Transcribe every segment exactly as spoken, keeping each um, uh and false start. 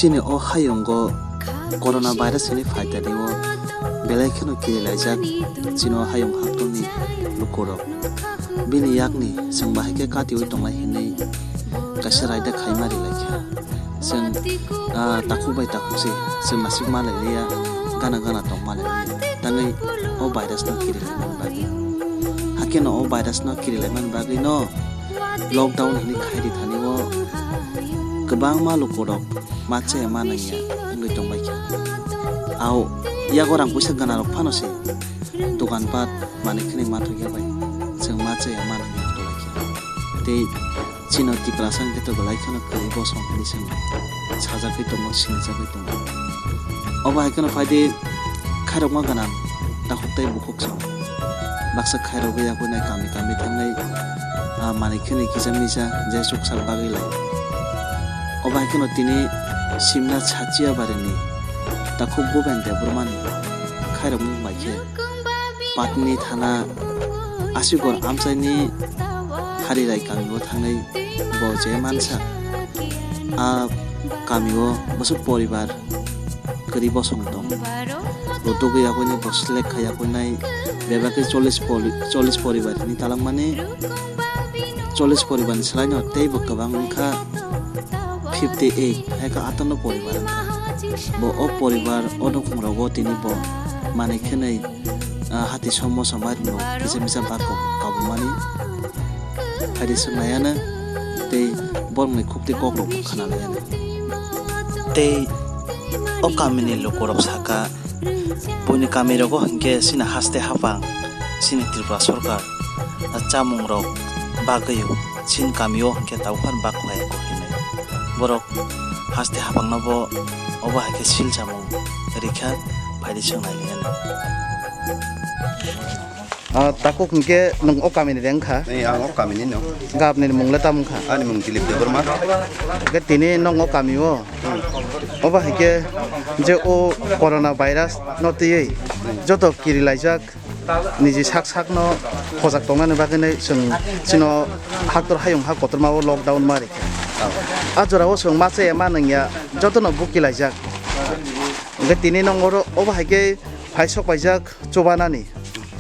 Chini o hayungo corona virus hwnwi phaitani o belai kheno kirilaijak chini o hayung haktorni lukurok. Bini yakni chwng bahai khe katiui tongnai hwnwi kaisa raida khaima rilaikha. Chwng, ah, takhuk bai takhuk se chwng nasik ma lailiya, gana gana tong ma lailiya. Tangwi o virus no kirilaimani bagwi. Hakhe no o virus no kirilaimani bagwi no lockdown hwnwi khai rithani o kwbangma lukurok ma chaya ma nangya wngwi tongbaikha. Ao yago rang puisa ganarok phano se dogan pat manwi khwnwi ma thokya bai chwng ma chaya ma nangya tongbaikha. Tei chini Tiprasa hwnkhe to belai kheno kwrwi bosong hwnwi chwng sajagwi tongo, sinijagwi tongo. Obo hai kheno phaidi khairokma gana takhuk tei bukhuk. Baksa khairogwi yakhunai kami kami thangnai, ah, manwi khwnwi kisa misa je chuksak bagwi lai. Obo hai kheno tini Simna Sachiya barini takhuk Bhuben Debbarmani khairokmung bai khe Patni thana Asigor amchaini Harirai kamio thangnai bo je mansa. A kamio bwswk poribar kwrwi bosong tong. Bo tugwi yakoini bo selek khai yakoinai bebak khe chollish poli-, chollish poribar hwnwi talangmani. Chollish poribarni swlaino teibo kwbang wngkha fifty eight, hai khe atanno poribar wngkha. Bo o poribar o nukhungrogo tini bo manwi khwnwi, ah, hati somo somai rwno kisa misa bak kabumani. Phaidi swngnaiya no tei borokni khukti kokrok khwnanaiya no. Tei o kamini lukurok saka, buini kamirogo hinkhe chini haste haphang, chini Tripura sorkar, ah, chamungrok bagwi chini kamio hinkhe tabuk phano bak khlai hinwi. Borok haste haphangno bo obo hai khe sil samung rikha, phaidi swngnai hinwi. Ah, takhuk hinkhe nwng o kamini de wngkha? Ee, ang o kamini no. Gabni mung le tamo wngkha? Ani mung Dilip Debbarma. Hinkhe tini nwng o kamio? Hmm. Obo hai khe je o corona virus no twiwi joto kirilaijak, niji sak sakno hojak tongnani bagwino chwng chino haktor hayung ha kotorma o lockdown ma rikha. Oh. A jorao chwng ma chaya ma nangya jotono bukilaijak. Hinkhe tini nwng oro obo hai khe phai sok paijak chubanani.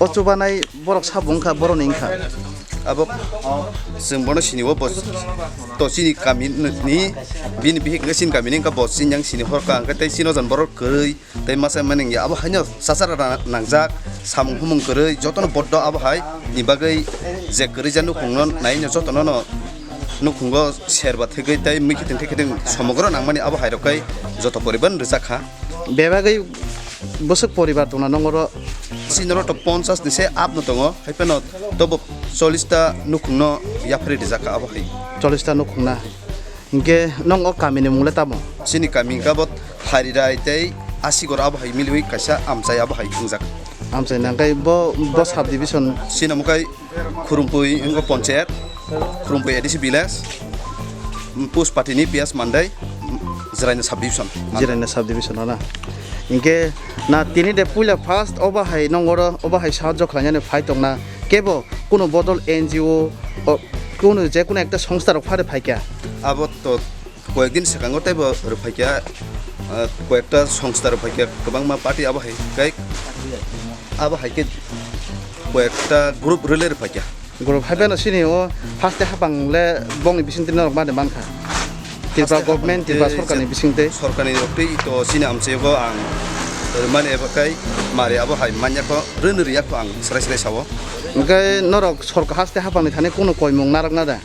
O chubanai borok sabo wngkha, boroni wngkha. Abo chwng bono sini o bo to chini kami ni bini bihik wngkha chini kami ni wngkha bo chini yang sini horka hwnkhe tei chini o jon borok kwrwi tei masa mani wngya abo haino sasara na-, nangjak samung humung kwrwi jotono boddo abo hai ni bagwi je kwrwi ja nukhung no nai no jotono no nukhungo serba thwgwi tei mui kiting thwgwi kiting somogro nangmani abo hai rok kai joto poriban rwjak kha. Bebagwi bwswk poribar tongna nongoro? Sinoro to ponchas ni se up no tongo, hai phano tobo chollish ta nukhungno yapharwi rijak kha abo hai. Chollish ta nukhungna. Hinkhe nong o kamini mung le tamo? Chini kami hinkhe abo Harirai tei Asigor abo hai miliwi kaisa amchai abo hai wngjak. Amchai nangkhai bo, bo sub division? Chini omo kai Khurumpui wngkha ponchayat, Khurumpui A D C village, Puspatini P S Mandai, Jiraina sub division. Jiraina sub division o na. Hinkhe na tini de puila first obo hai nong oro obo hai sahajyo khlainani phai tongna kebo kunu bodol N G O o kunu je kunu ekta songstha rok phare phaikha. Abo to Koyekdin swkango teibo rwphaikha, ah, koyekta songstha rwphaikha, kwbangma party abo hai khe abo hai khe koyekta group rwle rwphaikha. Group hai phano chini o haste haphang le bongni bisingtwi norok mani mankha. Tripura government, Tripura sorkarni bisingtwi. Sorkarni rok twi to chini amchaiogo ang rwmani abo kai mari abo hai manya kho rwni rwya kho ang srai srai sao. Hwnkhe norok sorkar haste haphangni thani kunu koimung narwkna da?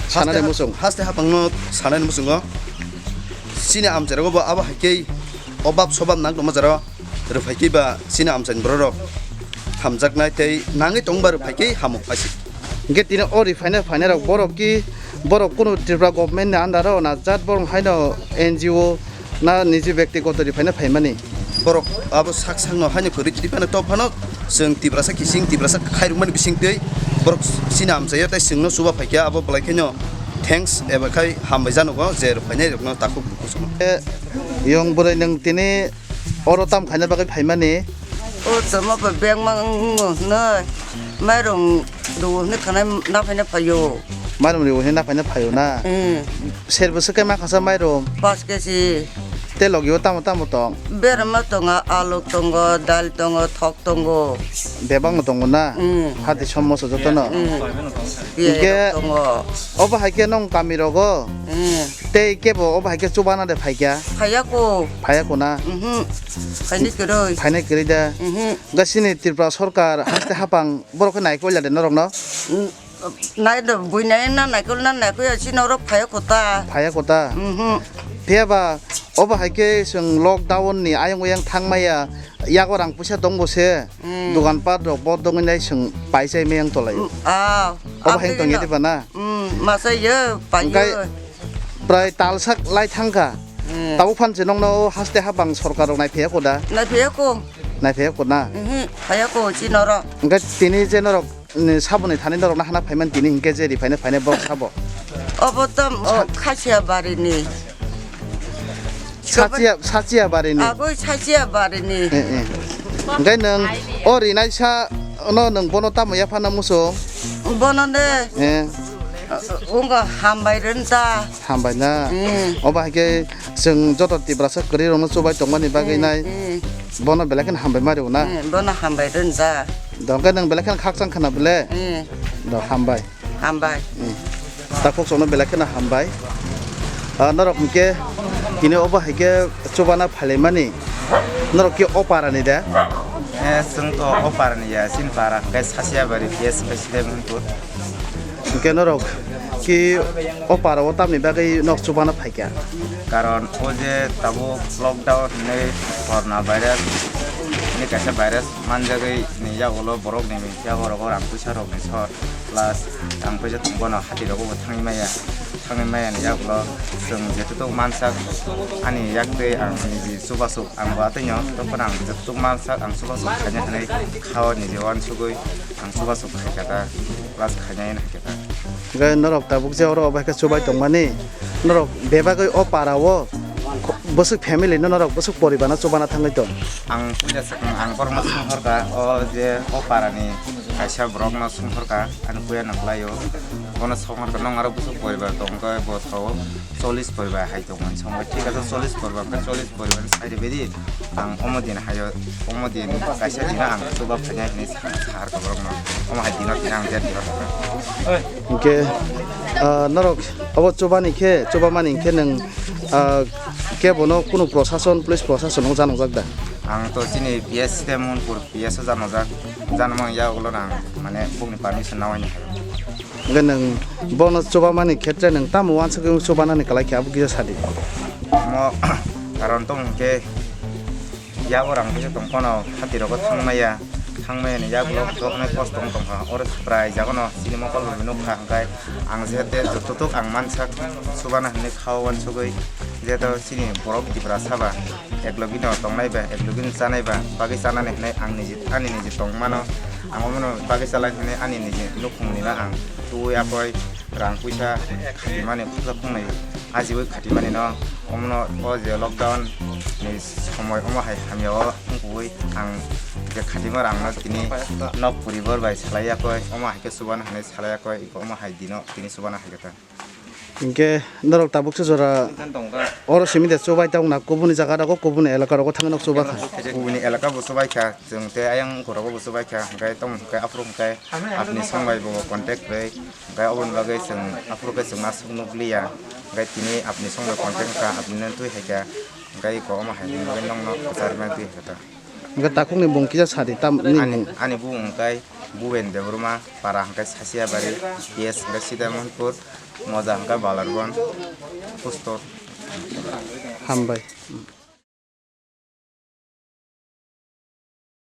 Sanani muchung. Haste haphangno sanani muchungo. Chini amchairogo bo abo hai khe obab sobab nang tongma jaro rwphai khe ba chini amchaini bororok hamjaknai tei nangwi tongba rwphai khe hamo phaisik. Hwnkhe tini o rwphaina phainairok borok ki borok kunu Tripura government ni under o na jat borok haino N G O na niji bektigoto rwphaina phaimani? Borok abo sak sakno haino kwrwi twi phano to phano chwng Tiprasa kising Tiprasa khairokmani bisingtwi borok chini amchaio tei chwngno chuba phaikha abo belai kheno thanks eba khai hambai janogo je rwphainairokno takhuk bukhuk songno. E, yong bwrwi nwng tini oro tam khaina bagwi phaimani? O tamo pa beng mang hwnwi mairum rw hwnwi khanai na phaina phaio. Mairum rw hwnwi na phaina phaio na? Hmm. Ser bwswk khe ma khasa mairum? Paanch kg. Tei logi o tamo tamo tong? Berma tongo, aluk tongo, dal tongo, thok tongo. Bebak no tongo na? Mm. Hati somoso joto no? Mm. Hingke obo hai khe nong kami rogo? Mm. Tei kebo obo hai khe chubana de phaikya? Phaiya ko. Phaiya ko na? Mhm. Phainai kwrwi. Phainai kwrwi da? Mhm. Ga sini Tripura sorkar haste hapang borok khe naikol ya de norok no? Mm. Nai do, buinai na naikol na naikol ya, chini oro phaiya kota. Phaiya kota? Mhm. Phiya ba, obo hai khe chwng lockdown ni ayang oyang thang maya, yago rang puisa tong bo se, mm, dogan pat rok bo dongwi nai chwng pai chai maya wng tolai. Mm, ah, obo hai abdi tong ya no. Di ba na? Mm, masa ye, pai ye. Prai talsak lai thangkha. Mm. Tabuk phan se nongno haste hapang sorkar rok nai phiya ko da? Nai phiya ko. Nai phiya ko na? Mhm, phaiya ko, chini oro. Hingke tini je norok ni saboni thani norokno hana phaiman tini hinkhe je ri phaina phaina borok sabo. Obo to, o, Khasia barini. Sachiya, Sachiya barini. Agoi Sachiya barini. Eh, eh. Hingke nwng o rinaisa no nwng bono tamo yaphana muchung? Bono de. Eh. Ungo hambai rwngta. Hambai na. Mm. Obo hai khe chwng joto Tiprasa kwrwi rokno chubai tongmani bagwi, mm, nai. Mm. Bono belai kheno hambai ma rw na. Mm, bono hambai rwnjak. Do hwnkhe nwng belai kheno khakchang khna bele? Mm. Do hambai. Hambai. Mm. Takhuk chwngno belai kheno hambai. Ah, norok hwnkhe tini obo hai khe chubana phailaimani. Norok khe o parani da? Eh, chwng to o parani ya, chini para hwnkhe Sasiabari P S hwnkhe Sidaimantpur. Hwnkhe norok ki o para o tamni bagwi nok chubana phaikha? Karon o je tabuk lockdown hinwi corona virus hinwi kaisa virus manjagwi ni yagulo borok ni yago rogo rang puisa rok ni sor plus rang puisa tongbono hati rogo bo thangwi maya, thangwi maya ni yagulo chwng jetutuk mansak ani yak twi ang niji chubasuk ang bo atwino tongphano ang jetutuk mansak ang chubasuk khaina hinwi khao niji uansugwi ang chubasuk khaikha ta. Plus khainai hwnkhe ta. Hwnkhe norok tabuk je oro obo hai khe chubai tongmani, norok bebagwi o para o bwswk family no norok bwswk poribar no chubana thangwi tong? Ang puila swkang ang borokno swnghorkha, o je o para ni kaisa borok no swnghorkha, ani puya no kwlai o, bono swnghorkha, "Nong aro bwswk poribar tong?" Hwnkhe bo sao, "Chollish poribar hai tong mani," swngo, "Thik ache, chollish poribar hwnkhe chollish poribar ni sai rwbaidi." Ang omo din hayo, omo din kaisa dino ang chuba phainai hinwi sa, sa, sa, borokno. Omo hai dino tini ang je dino thangkha. Hwnkhe, ah, norok obo chubani khe, chubamani hwnkhe nwng, ah, kebono kunu prosason, police prosason no janokjak da? Ang to chini P S Sidaimantpur P S o janokjak, janokmani yagulo ang mane bokni permission naui ni hai. Hwnkhe nwng bono chubamani khetre nwng tamo uansugwi chubanani kwlai khe abo kisa sadi. Omo karon tong hwnkhe yago rang puisa tong phano hati rogo thang maya, thang maya ni yagulo jokhonai kosto wng tongkha, oro chwrai jagono chini mokol rok nukha, hwnkhe ang je de jototuk ang mansak chubana hinwi khao uansugwi je to chini borok Tiprasa ba. Eklogino tongnai ba, eklogino chanai ba, bagwi chanani hinwi ang niji, ani niji tongmano, ang omono bagwi chalai hinwi ani niji nukhungni no ang twiwi akoi rang puisa khatimani khorsa khungnwi ajiwi khatimani no, omono o je lockdown ni somoi omo hai hamya o wngkukwi ang je khatima rang no tini nok poribar bai salai akoi, omo hai khe chubana hinwi salai akoi, omo hai dino tini chubana hai khe ta. Hinkhe norok tabuksa jora oro simi de chubai tongna kubuni jaga rogo, kubuni elaka rogo thangwi nok chuba kha. Kubuni elaka bo chubai kha, chwng tei ayang ghorogo bo chubai kha, hwnkhe tamo hwnkhe aphuru hwnkhe apni song bai bo contact rwi, hwnkhe oboni bagwi chwng aphuru khe chwng aswk nukliya, hwnkhe tini apni song bai contact wngkha, apni no twi hai kha, hwnkhe eko omo hai hwnwi nokno kwchar mantwi hwnkhe ta. Hwnkhe takhukni bung kisa sadi, tam nini ani, bung? Ani bung hwnkhe Buben Debbarma, para hwnkhe Sasiabari, P S hwnkhe Sidaimantpur, moja hwnkhe Balargon, Pustor. Hambai.